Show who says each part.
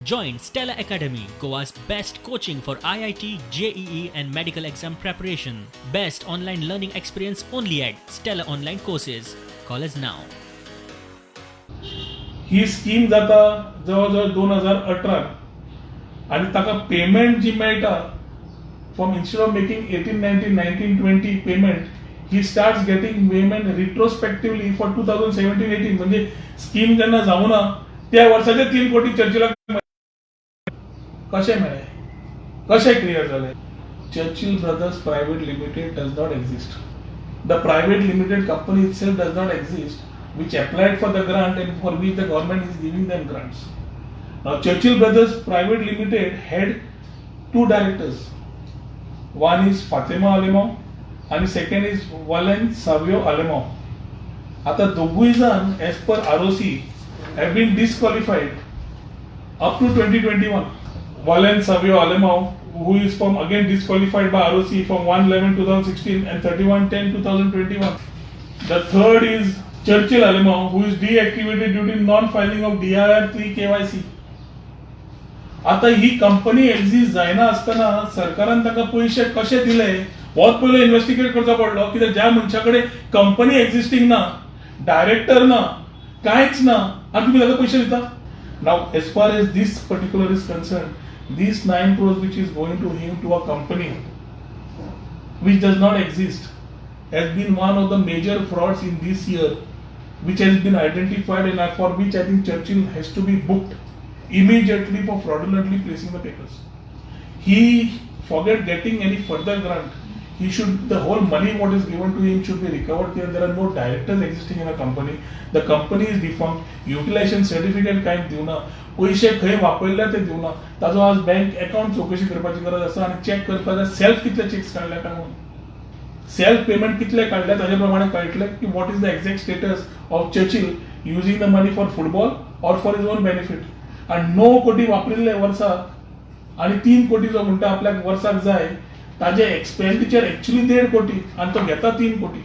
Speaker 1: Join Stella Academy, Goa's best coaching for IIT, JEE, and medical exam preparation. Best online learning experience only at Stella Online Courses. Call us now.
Speaker 2: He scheme जाता जवळ जवळ 2018 आनी ताका payment जी मेळटा, from instead of making 18 19, 19 20 payment, he starts getting payment retrospectively for 2017 18. म्हणजे scheme जेन्ना जावना त्या वर्साचे 3 कोटी चर्चिलाक कशें मेळ्ळे, कशें क्लियर जालें? Churchill Brothers Private Limited does not exist. The private limited company itself does not exist, which applied for the grant and for which the government is giving them grants. Now, Churchill Brothers Private Limited had two directors. One is Fatima Alemao and second is Valen Savio Alemao. आता दोगूय जाण as per ROC have been disqualified up to 2021. Valen Savio Alemao, who is from again disqualified by ROC from 1/11/2016 and 31/10/2021. The third is Churchill Alemao, who is deactivated due to non-filing of DIR 3 KYC. आता ही company exist जायना आसतना सरकारान ताका पयशे कशे दिले, होच पयलो इन्व्हेस्टिगेट करचो पडलो. कित्याक ज्या मनशा कडेन कंपनी एक्झिस्टींग ना, डायरेक्टर ना, कांयच ना आनी तुमी ताका पयशे दिता. Now, as far as this particular is concern, this 9 crores which is going to him, to a company which does not exist, has been one of the major frauds in this year, which has been identified and for which I think Churchill has to be booked immediately for fraudulently placing the papers. He forget getting any further grant. He should, the whole money what is given to him should be recovered. There are no directors existing in a company. The company is defunct. Utilization certificate कांय दिवना, पयशे खंय वापरले ते दिवना. ताजो आज bank account चवकशी करपाची गरज आसा आनी चॅक करपाक जाय सेल्फ कितले चेक्स काडल्या काय म्हणून, सेल्फ पेमेंट कितले काडले, ताजे प्रमाणे कळटलें की what is the exact status of Churchill using the money for football or for his own benefit. आनी 9 कोटी वापरिल्ले वर्साक आनी 3 कोटी जो म्हणटा आपल्याक वर्साक जाय, ताजे एक्सपेंडिचर एक्चुली 1.5 कोटी आनी तो घेता 3 कोटी.